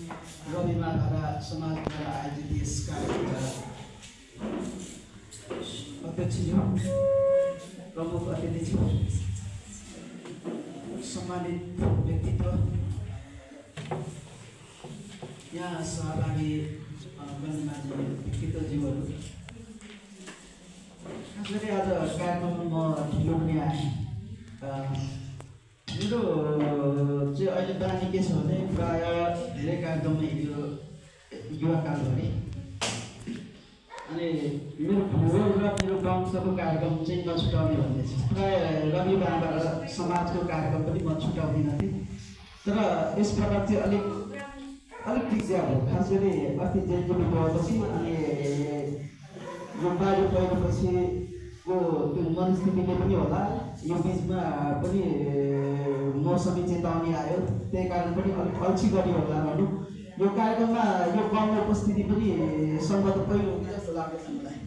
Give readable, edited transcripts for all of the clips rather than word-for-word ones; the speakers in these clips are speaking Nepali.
रविमा समाजद्वारा आयोजित यस कार्यक्रमका अध्यक्षज्यू, प्रमुख अतिथिज्यू, सम्मानित व्यक्तित्व, यहाँ सहभागी गणमान्य व्यक्तित्वज्यूहरू, खास गरी आज कार्यक्रममा म ढिलो पनि आएँ। मेरो चाहिँ अहिले बानी के छ भने प्रायः धेरै कार्यक्रममा हिँड्यो युवाकालभरि, अनि मेरो भूगोल र मेरो वंशको कार्यक्रम चाहिँ नछुटाउने भन्ने छ। प्रायः रवि बाबा र समाजको कार्यक्रम पनि म छुटाउँदिनँ थिएँ, तर यसपटक चाहिँ अलिक ठिक चाहिँ अब खास गरी अस्ति जेलजेबी गएपछि अनि यो बाढी पहिरोपछिको त्यो मनस्थितिले पनि होला, यो बिचमा पनि मौसमी चेतावनी आयो, त्यही कारण पनि अलिक अल्छी गरियो होला भनौँ। यो कार्यक्रममा यो गाउँको उपस्थिति पनि सम्भवत पहिलो जस्तो लाग्दैछ मलाई,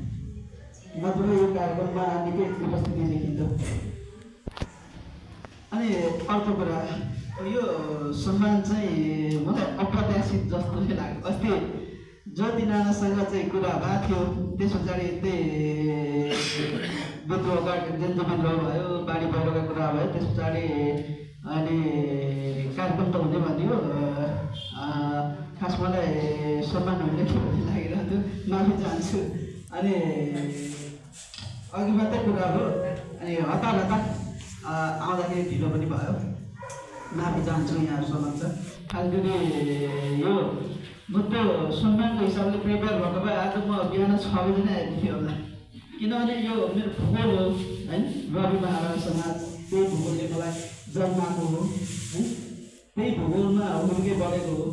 नत्र यो कार्यक्रममा निकै उपस्थिति देखिन्छ। अनि अर्को कुरा, यो सम्मान चाहिँ मलाई अप्रत्याशित जस्तो नै लाग्यो। अस्ति ज्योति नानासँग चाहिँ कुरा भएको थियो, त्यस पछाडि त्यही विद्रोहका विद्रोह भयो, बाढी पहिरोका कुरा भयो, त्यस पछाडि अनि कार्यक्रम त हुने भन्यो। खास मलाई सम्मान हुने के भन्ने लागिरहेको थियो, माफी चाहन्छु। अनि अघि मात्रै कुरा हो, अनि हतार आउँदाखेरि ढिलो पनि भयो, माफी चाहन्छु यहाँहरू समक्ष। खास गरी यो मुद्दो सम्मानको हिसाबले प्रिपेयर भएको भए आज म बिहान 6 बजी नै आइपुग्थेँ होला, किनभने यो मेरो भूगोल हो होइन। रवि महाराज समाज, त्यही भूगोलले मलाई जन्माएको हो है, त्यही भूगोलमा हुर्के बढेको हो,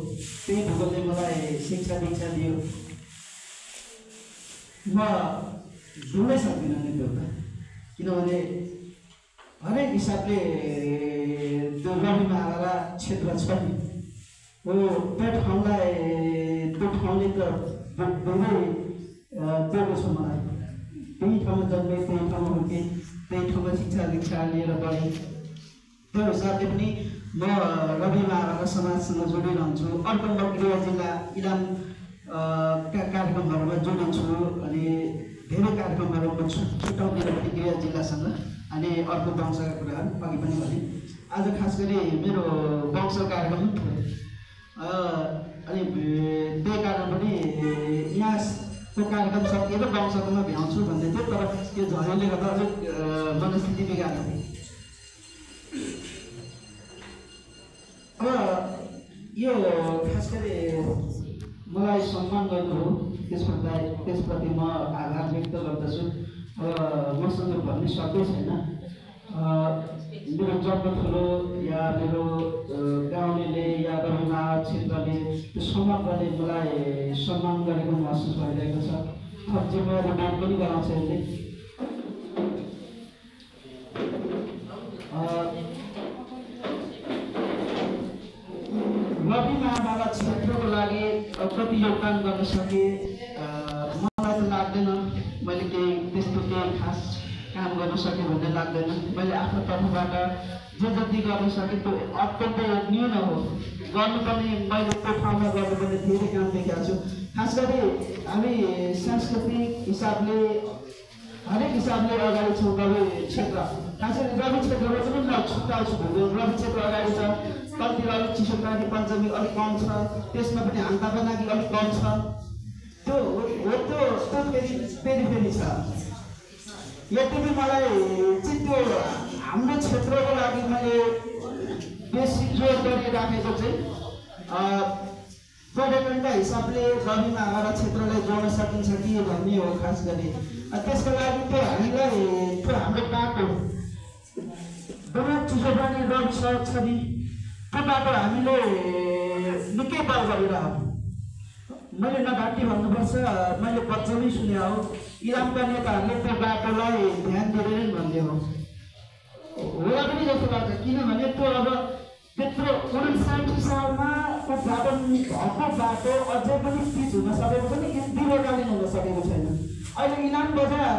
त्यही भूगोलले मलाई शिक्षा दीक्षा दियो। म डुल्नै सक्दिनँ नि त्यो त, किनभने हरेक हिसाबले त्यो रवि महाराज क्षेत्र छ नि, हो त्यो ठाउँलाई त्यो ठाउँले त धेरै दिएको छ मलाई। त्यही ठाउँमा जन्मेँ, त्यही ठाउँमा हुर्केँ, त्यही ठाउँमा शिक्षा दीक्षा लिएर बढेँ। त्यो हिसाबले पनि म रवि महाराज समाजसँग जोडिरहन्छु। अर्को म गृह जिल्ला इलाम कार्यक्रमहरूमा जोडिन्छु, अनि धेरै कार्यक्रमहरू म छुट्याउँदिन पनि गृह जिल्लासँग। अनि अर्को वंशका कुराहरू अघि पनि भने, आज खास गरी मेरो वंश कार्यक्रम थियो, अनि त्यही कारण पनि यहाँको कार्यक्रम सकिएर वंशकोमा भ्याउँछु भन्ने थियो, तर यो झरीले गर्दा अलिक मनस्थिति बिगारेको थियो। अब यो खास गरी मलाई सम्मान गर्नुभयो, त्यसप्रति म आभार व्यक्त गर्दछु। मसँग भन्ने शब्दै छैन। मेरो जन्म ठुलो या मेरो गाउँले या रविमा क्षेत्रले त्यो समग्रले मलाई सम्मान गरेको महसुस भइरहेको छ। थप जिम्मेवारी बोध पनि गराउँछ यसले। रवि महाबाबा क्षेत्रको लागि कति योगदान गर्न सके मलाई त लाग्दैन। मैले केही त्यस्तो केही खास काम गर्न सकेँ भन्ने लाग्दैन। मैले आफ्नो तर्फबाट जे जति गर्न सकेँ त्यो अत्यन्तै न्यून हो। गर्नुपर्ने मैले त्यो ठाउँमा गर्नुपर्ने धेरै काम देखेको छु। खास गरी हामी सांस्कृतिक हिसाबले हरेक हिसाबले अगाडि छौँ। रवि क्षेत्र खास गरी रवि क्षेत्रमा पनि म छुट्याउँछु भूगोल। रवि क्षेत्र अगाडि छ, कतितिर अलिक चिसोकाली पञ्चमी अलिक कम छ, त्यसमा पनि हान्तापनाकी अलिक कम छ। त्यो फेरि छ। यद्यपि मलाई चाहिँ त्यो हाम्रो क्षेत्रको लागि मैले बेसी जोड गरिराखेको चाहिँ पर्यटनका हिसाबले रवि महाराज क्षेत्रलाई जोड्न सकिन्छ कि भन्ने हो खास गरी। त्यसको लागि त्यो हामीलाई त्यो हाम्रो बाटो बहुत चिसोपानी रड छ नि, त्यो बाटो हामीले निकै पार गरिरहेको। मैले नघाटी भन्नुपर्छ, मैले बच्चामै सुने हो इलामका नेताहरूले त्यो बाटोलाई ध्यान दिँदैन भन्ने हो। होला पनि जस्तो लाग्छ, किनभने त्यो अब त्यत्रो 59 सालमा त्यो बाटो भएको बाटो अझै पनि पिच हुन सकेको पनि दीर्घकालीन हुन सकेको छैन। अहिले इलाम बजार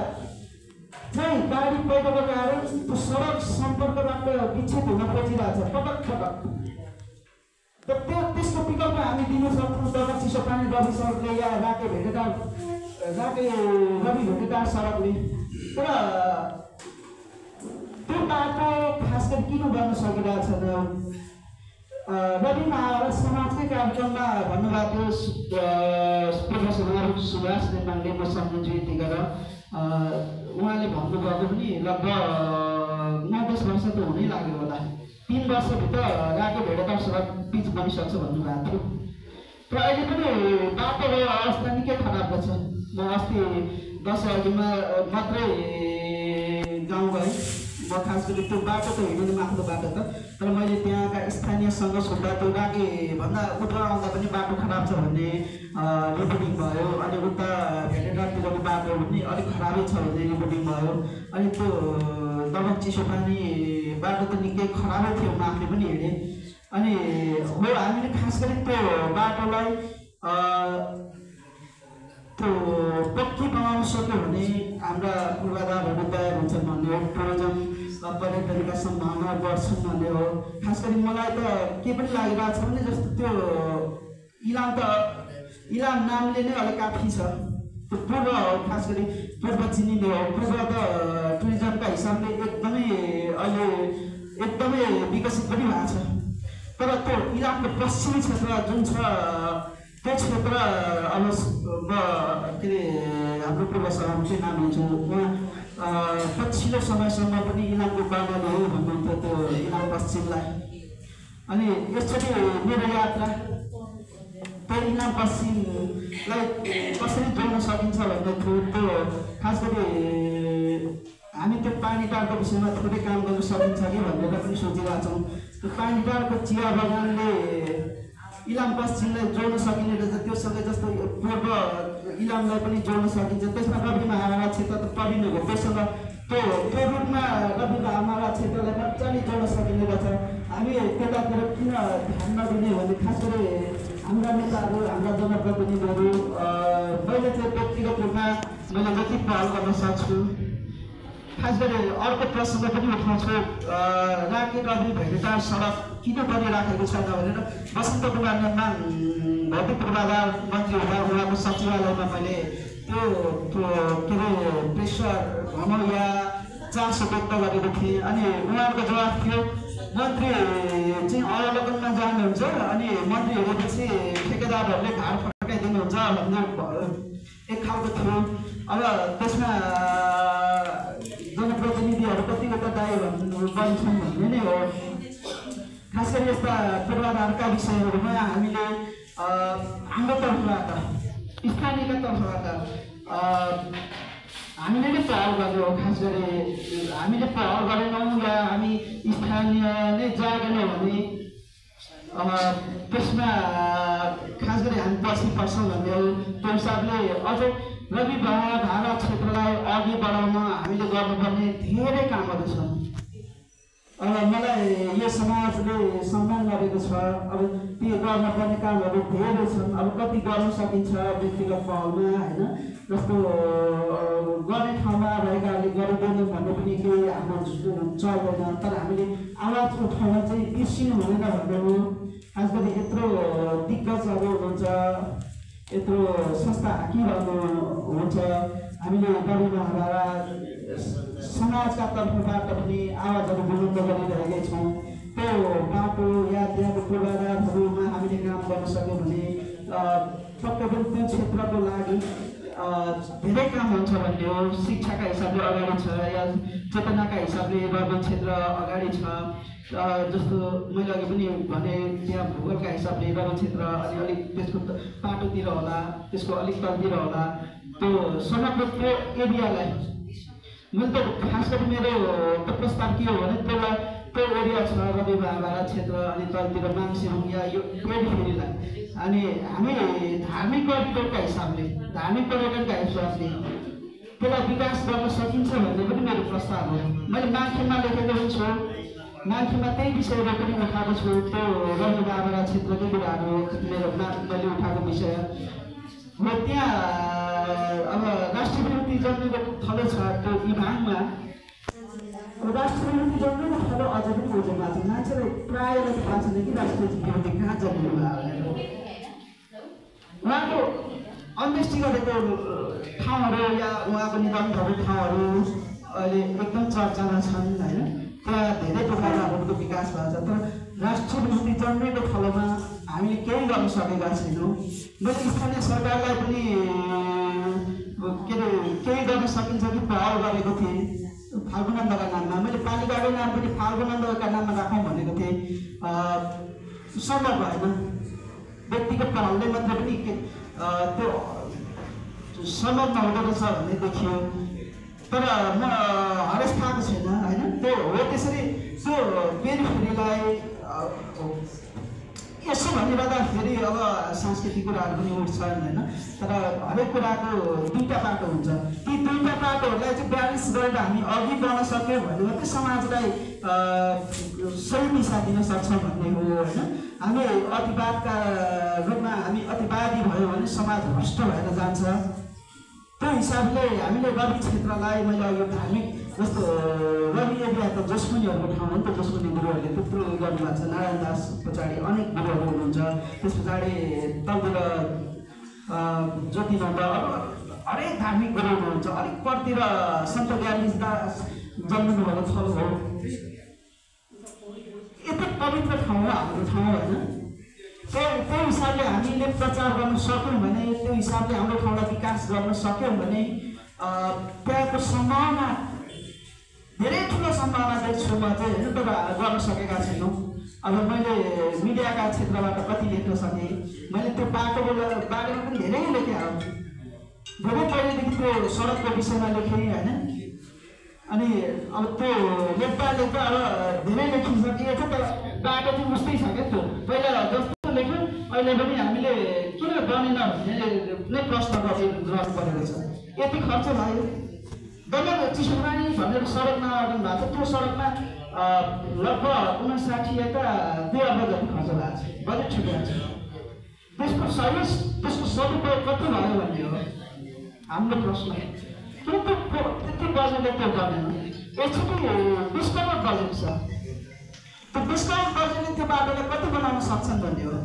चाहिँ बाढी पहिरोको कारण त्यो सडक सम्पर्कबाट विच्छेद हुन खोजिरहेको छ पटक पटक। त्यसको विकल्प हामी दिन सक्छौँ तब चिसोपानी रवि सडकले या राके रवि भेटेटार सडकले। तर त्यो बाटो खास गरी किन बन्न सकिरहेको छैन? रवि महाराज समाजकै कार्यक्रममा भन्नुभएको प्रोफेसर सुभाष नेपालले म सम्झन्छु यतिखेर उहाँले भन्नुभएको पनि लगभग 9-10 वर्ष त हुनै लाग्यो होला। 3 वर्षभित्र राके भेडेटार सडक पिच बनिसक्छ भन्नुभएको थियो। तर अहिले पनि बाटोको अवस्था निकै खराब छ। म अस्ति दसैँ अघि मात्रै गाउँ गएँ। म खास गरी त्यो बाटो त हिँड्नु आफ्नो बाटो त, तर मैले त्यहाँका स्थानीयसँग सोद्धा त्यो राके भन्दा उता आउँदा पनि बाटो खराब छ भन्ने रिपोर्टिङ भयो। अनि उता भेटेटारतिरको बाटो पनि अलिक खराबै छ भन्ने रिपोर्टिङ भयो। अनि त्यो दमक चिसोपानी बाटो त निकै खराबै थियो, म आफै पनि हिँडेँ। अनि हो हामीले खास गरी त्यो बाटोलाई त्यो पक्की बनाउन सक्यो भने हाम्रा पूर्वाधारहरू तयार हुन्छन् भन्ने हो। टुरिज्म पर्यटनका सम्भावना बढ्छन् भन्ने हो। खास गरी मलाई त के पनि लागिरहेको छ भने जस्तो त्यो इलाम नामले नै अलिक काफी छ। त्यो पूर्व खास गरी पूर्व चिनिने हो। पूर्व त टुरिज्मका हिसाबले अहिले एकदमै विकसित पनि भएको छ। तर त्यो इलामको पश्चिमी क्षेत्र जुन छ त्यो क्षेत्र अब के अरे हाम्रो पूर्व सभामुखकै नाम हुन्छ उहाँ पछिल्लो समयसम्म पनि इलामको बाटो हो भन्नुहुन्थ्यो त्यो इलाम पश्चिमलाई। अनि यसरी मेरो यात्रा त्यो इलाम पश्चिमलाई कसरी जोड्न सकिन्छ भन्ने थियो। त्यो खास गरी हामी त्यो पानीटारको विषयमा थोरै काम गर्न सकिन्छ कि भनेर पनि सोचिरहेको छौँ। त्यो पानीटारको चिया बगानले इलाम पश्चिमलाई जोड्न सकिने रहेछ। त्योसँगै जस्तो पूर्व इलामलाई पनि जोड्न सकिन्छ। त्यसमा रवि महाराज क्षेत्र त परिने हो, त्योसँग त्यो रूपमा रवि महाराज क्षेत्रलाई मजाले जोड्न सकिने रहेछ। हामी त्यतातिर किन ध्यान नदिने भने खास गरी हाम्रा नेताहरू हाम्रा जनप्रतिनिधिहरू मैले चाहिँ व्यक्तिगत रूपमा मैले जति पहल गर्न सक्छु। खास गरी अर्को प्रसङ्ग पनि उठाउँछु, राके रवि भेडेटार सडक किन बनिराखेको छैन भनेर वसन्त कुमार नेमाङ भौतिक पूर्वाधार मन्त्री हुँदा उहाँको सचिवालयमा मैले त्यो के अरे प्रेसर भनौँ या चासो व्यक्त गरेको थिएँ। अनि उहाँको जवाफ थियो मन्त्री चाहिँ अवलोकनमा जानुहुन्छ अनि मन्त्री हेरेपछि ठेकेदारहरूले घाड फर्काइदिनुहुन्छ भन्ने एक खालको थियो। अब त्यसमा जनप्रतिनिधिहरू कतिको त दायी बन्छन् भन्ने नै हो। खास गरी यस्ता पूर्वाधारका विषयहरूमा हामीले हाम्रो तर्फबाट स्थानीयका तर्फबाट हामीले नै पहल गर्यो। खास गरी हामीले पहल गरेनौँ या हामी स्थानीय नै जागेनौँ भने त्यसमा खास गरी हामी पछि पर्छौँ भन्ने हो। त्यो हिसाबले अझै रवि भाडा क्षेत्रलाई अघि बढाउन हामीले गर्नुपर्ने धेरै कामहरू छन्। अब मलाई यो समाजले सम्मान गरेको छ। अब त्यो गर्नुपर्ने कामहरू धेरै छन्। अब कति गर्न सकिन्छ व्यक्तिगत पहलमा होइन, जस्तो गर्ने ठाउँमा रहेकाले गरिदिनु भन्ने पनि केही हाम्रो चल्दैन। तर हामीले आवाज उठाउन चाहिँ बिर्सिनु हुँदैन भन्ने हो। खास गरी यत्रो दिग्गजहरू हुनुहुन्छ, यत्रो संस्था हाकिमहरू हुन्छ, हामीले रवि महाराज समाजका तर्फबाट पनि आवाजहरू बुलन्द गरिरहेकै छौँ। त्यो बाटो यातायातको पूर्वाधारहरूमा हामीले काम गर्न सक्यौँ भने पक्कै पनि त्यो क्षेत्रको लागि धेरै काम हुन्छ भन्ने हो। शिक्षाका हिसाबले अगाडि छ या चेतनाका हिसाबले रवि क्षेत्र अगाडि छ। जस्तो मैले अघि पनि भने त्यहाँ भूगोलका हिसाबले रवि क्षेत्र अनि अलिक त्यसको बाटोतिर होला, त्यसको अलिक तलतिर होला। त्यो समग्र त्यो एरियालाई मैले त खास गरी मेरो त प्रस्ताव के हो भने त्यो एरिया छ रवि भाडा क्षेत्र अनि तलतिर माङ्सिङ या यो फेरिलाई अनि हामी धार्मिक करिडोरका हिसाबले धार्मिक पर्यटनका हिसाबले त्यसलाई विकास गर्न सकिन्छ भन्ने पनि मेरो प्रस्ताव हो। मैले मान्छेमा लेखेको पनि छु, मान्छेमा त्यही विषयहरू पनि उठाएको छु। त्यो रवि भाडा क्षेत्रकै कुराहरू मैले उठाएको विषय हो। त्यहाँ अब राष्ट्रिय विरोधी जन्मेको थलो छ त्यो इभाङमा। राष्ट्रिय विरोधी जन्मेको थलो अझै पनि ओजनमा छ। मान्छेलाई प्रायःलाई थाहा छैन कि राष्ट्रिय विरोधी कहाँ जन्मिनु भयो भनेर। अन्त्येष्टि गरेको ठाउँहरू या उहाँको निधन भएको ठाउँहरू अहिले एकदम चर्चामा छन् होइन। त्यहाँ धेरै प्रकारको विकास भएको छ, तर राष्ट्रिय विभूति जन्मेको थलोमा हामीले केही गर्न सकेका छैनौँ। मैले स्थानीय सरकारलाई पनि के अरे केही गर्न सकिन्छ कि पहल गरेको थिएँ फाल्गुनन्दका नाममा। मैले पालिकाकै नाम पनि फाल्गुनन्दका नाममा राखौँ भनेको थिएँ, सम्भव भएन। व्यक्तिगत पहलले मात्र पनि त्यो सम्भव नहुँदो रहेछ भन्ने देखियो। तर म हरेस खाएको छैन होइन। त्यो हो त्यसरी त्यो पेरिफेरीलाई यसो भनिरहँदा फेरि अब सांस्कृतिक कुराहरू पनि उठ्छन् होइन। तर हरेक कुराको दुईवटा बाटो हुन्छ। ती दुईवटा बाटोहरूलाई चाहिँ ब्यालेन्स गरेर हामी अघि बढ्न सक्यौँ भने मात्रै समाजलाई सही दिशा दिन सक्छौँ भन्ने हो होइन। हामी अतिवादका रूपमा हामी अतिवादी भयो भने समाज भ्रष्ट भएर जान्छ। त्यो हिसाबले हामीले रवि क्षेत्रलाई मैले अघि धार्मिक जस्तो रवि एरिया त जसमुनिहरूको ठाउँ हो नि त। जसमुनि गुरुहरूले त्यत्रो गर्नुभएको छ। नारायण दास पछाडि अनेक गुरुहरू हुनुहुन्छ। त्यस पछाडि तलतिर ज्योति नन्द अरू हरेक धार्मिक गुरुहरू हुनुहुन्छ। अलिक परतिर सन्त ज्ञानी दास जन्मनुभएको थलो हो। यति पवित्र ठाउँ हो हाम्रो ठाउँ होइन। त्यो हिसाबले हामीले प्रचार गर्न सक्यौँ भने, त्यो हिसाबले हाम्रो ठाउँलाई विकास गर्न सक्यौँ भने त्यहाँको सम्भावना धेरै ठुलो सम्भावना देख्छु म चाहिँ होइन। तर गर्न सकेका छैनौँ। अब मैले मिडियाका क्षेत्रबाट कति लेख्न सकेँ, मैले त्यो बाटोको बारेमा पनि धेरै लेखेँ। धेरै पहिलेदेखि त्यो सडकको विषयमा लेखेँ होइन। अनि अब त्यो लेख्दा अब धेरै लेखिसकिएको तर बाटो चाहिँ उस्तै छ क्या। त्यो पहिला जस्तो लेख्यौँ अहिले पनि हामीले किन बनेन भन्ने नै प्रश्न गर्नु परेको छ। यति खर्च भयो। दमक चिसोपानी भनेर सडक नामाकरण भएको छ। त्यो सडकमा लगभग 59 या 2 अर्ब जति खर्च भएको छ। बजेट छुटेको छ। त्यसको सर्भिस त्यसको सदुपयोग कति भयो भन्ने हो हाम्रो प्रश्न। किन त्यति बजेटले त्यो गर्दैन? एकचोटि 20 करोड बजेट छ। त्यो 20 करोड बजेटले त्यो बाटोलाई कति बनाउन सक्छन् भन्ने हो।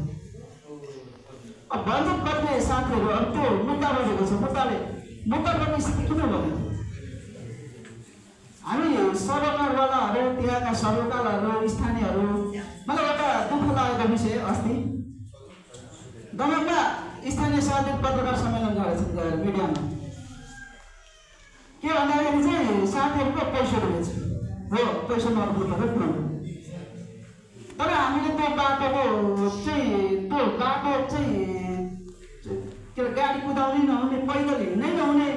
अब बजेट गर्ने साथीहरू अब त्यो मुद्दा बढेको छ। मुद्दा गर्ने स्थिति किन बन्यो? हामी सरोकारवालाहरू, त्यहाँका सरोकारहरू, स्थानीयहरू, मलाई एउटा दुःख लागेको विषय अस्ति दमकमा स्थानीय साथीहरू पत्रकार सम्मेलन गरेछन् मिडियामा। के भन्दाखेरि चाहिँ साथीहरूको पैसा रुपेछ हो, पैसा नरुपेको कुरो। तर हामीले त्यो बाटो चाहिँ के गाडी कुदाउनै नहुने, पैदल हिँड्नै नहुने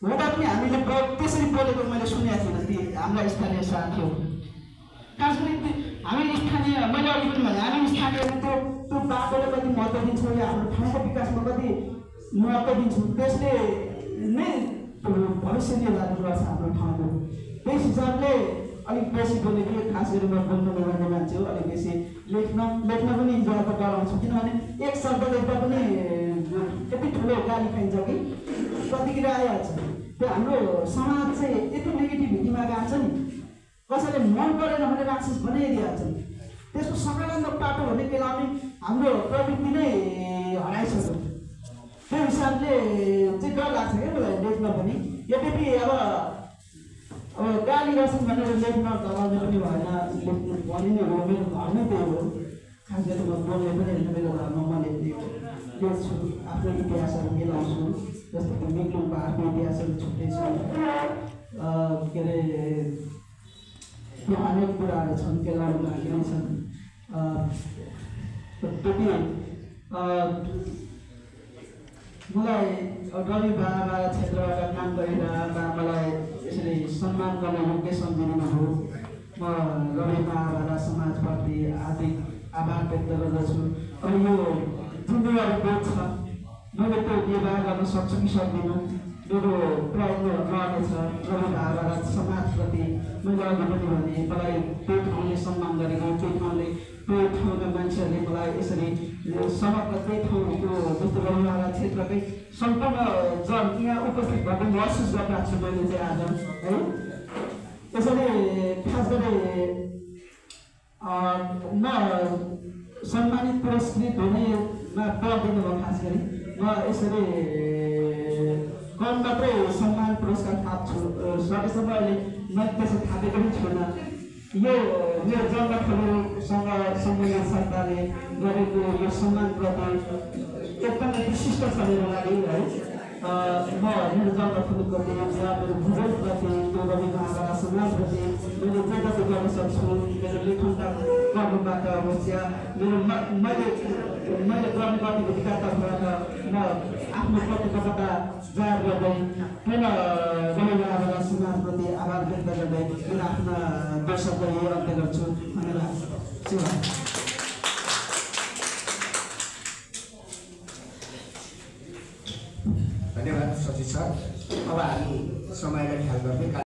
हुँदा पनि हामीले त्यसरी बोलेको मैले सुनेको थिइनँ ती हाम्रा स्थानीय साथीहरू। खास गरी हामी स्थानीय, मैले अघि पनि भने हामी स्थानीयले त्यो बाटोलाई कति महत्त्व दिन्छौँ या हाम्रो ठाउँको विकासमा कति महत्त्व दिन्छौँ, त्यसले नै भविष्य निर्धारण गर्छ हाम्रो ठाउँको। त्यस हिसाबले अलिक बेसी बोलेको, खास गरी म बोल्नु नजान्ने मान्छे हो। अलिक बेसी लेख्न पनि जब गराउँछु, किनभने एक शब्द लेख्दा पनि यति ठुलो गाली खाइन्छ कि प्रतिक्रिया आइहाल्छ। त्यो हाम्रो समाज चाहिँ यति नेगेटिभिटीमा गएको छ नि। कसैले मन परेन भने राक्षस बनाइदिइहाल्छ नि। त्यसको सकारात्मक पाटो भने केलाउने हाम्रो प्रवृत्ति नै हराइसक्यो। त्यो हिसाबले चाहिँ डर लाग्छ क्या मलाई लेख्न पनि। यद्यपि अब गाली गर्छन् भनेर लेख्न डराउने पनि भएन, लेख्नु पनि नै हो। मेरो घर नै त्यही हो। खास गरी म बोल्ने पनि होइन, मेरो घरमा म लेख्ने हो, लेख्छु, आफ्नो इतिहासहरू मिलाउँछु। जस्तो कि मेक्लुङको आफ्नो इतिहासहरू छुट्टै छ, के अरे त्यो अनेक कुराहरू छन्, केलाहरू लाग्ने छन्। त्यति मलाई रवि बाबा क्षेत्रबाट काम गरिरहँदा मलाई यसरी सम्मान गर्ने योग्य सम्झिनुभयो। म रवि बाबा समाजप्रति हार्दिक आभार व्यक्त गर्दछु। अब यो जिम्मेवारी बोध छ, मैले त्यो निर्वाह गर्न सक्छु कि सक्दिनँ, मेरो प्रयत्न रहनेछ। रवि बाबा समाजप्रति मैले अघि पनि भने मलाई त्यो ठाउँले सम्मान गरेको, त्यो ठाउँका मान्छेहरूले मलाई यसरी समग्र त्यही ठाउँको जस्तो रवि बाबा क्षेत्रकै सम्पूर्ण जन यहाँ उपस्थित भएको महसुस गरिरहेको छु मैले चाहिँ आज है। यसरी खास गरी म सम्मानित पुरस्कृत हुनेमा पर्दैन म। खास गरी म यसरी कम मात्रै सम्मान पुरस्कार थाप्छु सकेसम्म अहिले मैले त्यसो थापेको पनि छुइनँ। यो मेरो जन्मठुलोसँग सम्मेलन सरकारले गरेको यो सम्मानप्रति एकदमै विशिष्ट छ मेरो लागि है। म मेरो जन्मठुलोप्रति मेरो भूगोलप्रति त्यो रविको आँगडा समाजप्रति मैले जे जति गर्न सक्छु मेरो लेखनका कर्मबाट होस् या मेरो मैले गर्ने गरेको विकासतर्फबाट म आफ्नो प्रतिबद्धता जाहेर गर्दै पुनः रविको आँगडा समाजप्रति आभार व्यक्त गर्दै मेरो आफ्ना दर्शकलाई यो अन्त्य गर्छु। धन्यवाद। धन्यवाद सचिव सर। अब हामी समयलाई ख्याल गर्दै